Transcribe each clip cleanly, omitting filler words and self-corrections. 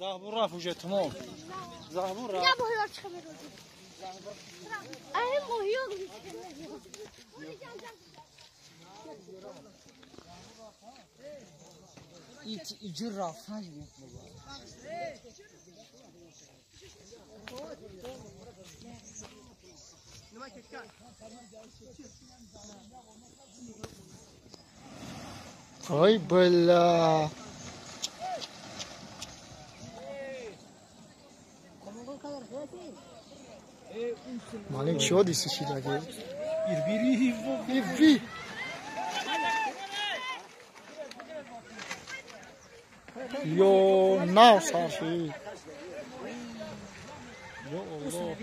Заҳбур рафт уже тамом. Заҳбур рафт. Ой, бля. Малин чё дисиши даги? Ирби. Ё нав сарши. Ё Аллоҳ.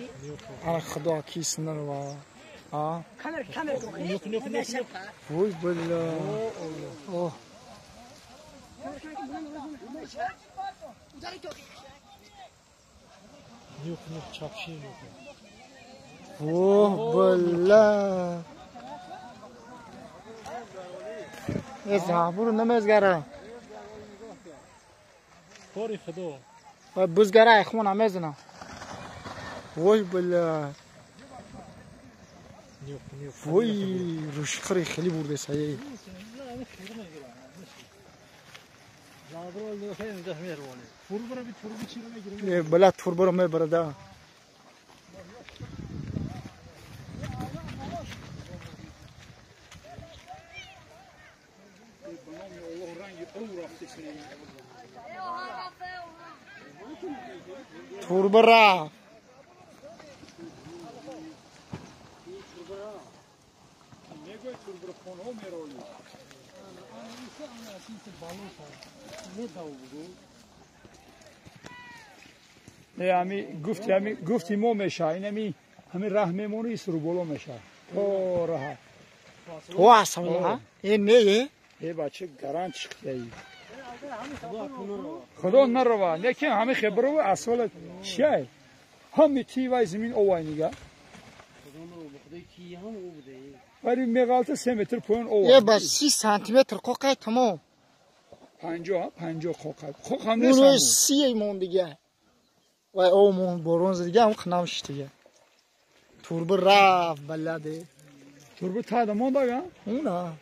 Ана худо кис нарва. А? Нюк. Ой, бля. О. Нюк чапши нюк. О, бля. Э заҳбур намезгара. Кори худо. Ва бузгара хона мезана. Ой, бля. Нюк. Ой, рушхри хели бурде сай. Э, бля, турбо мебарада. Турбо рафт. Не, ами гуфти, ами гуфти мо меша, ин ами ҳамин раҳ мемонӣ, суру боло меша. То раҳа. То асала? Э, не, э бача гарант шихтаи. Худо нарава, лекин ҳами хеброва асвала чиай? Ҳами ти вай замин овай нига. Вали меғалта 3 метр поён овай. Э, ба 30 сантиметр қоқай тамом. 50, 50 қоқай. Қоқ ҳам нест. Уно 30 мон дига. Вай о мон боронз дига ҳам қинам шитига. Турба рафт баладе. Турба тада мондага? Уна.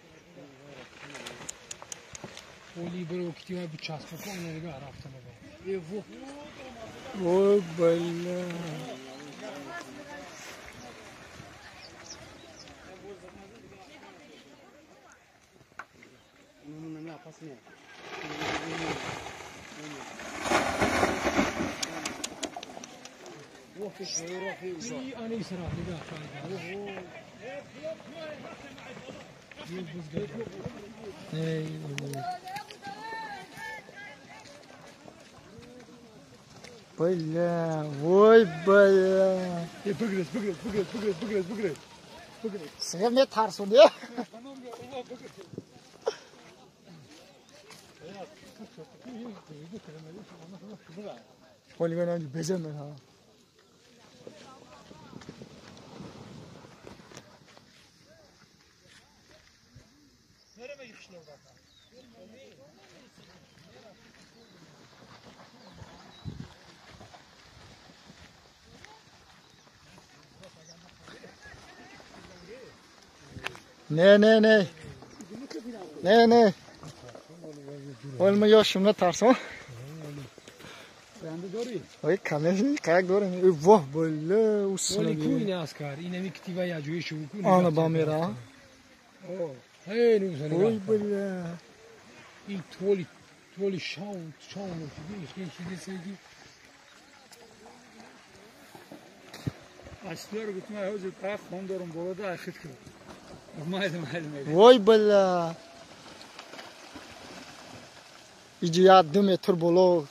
Оли бро китива бичаспа ко нага рафта баба. Е во. Ой, бля. Бля, ой, бля. Бигрез, бигрез, бигрез, бигрез, бигрез, бигрез. Сега ме тарсунди. Полигон безем ха. Не, не, не. Не, не. Олма ёшимна тарсам. Ой, конечно, как дорим. Во, бля, усна. Оли куй не аскар, инами ктива я ҷои шуку. Ана бамера. Эй, ну усна. Ой, бля. И толи, толи шау, шау, шиди, шиди, шиди. Аслар гуфтма, ҳозир пах хон дорум болода ахит кар. Ой, бля. Иҷи я 2 метр боло.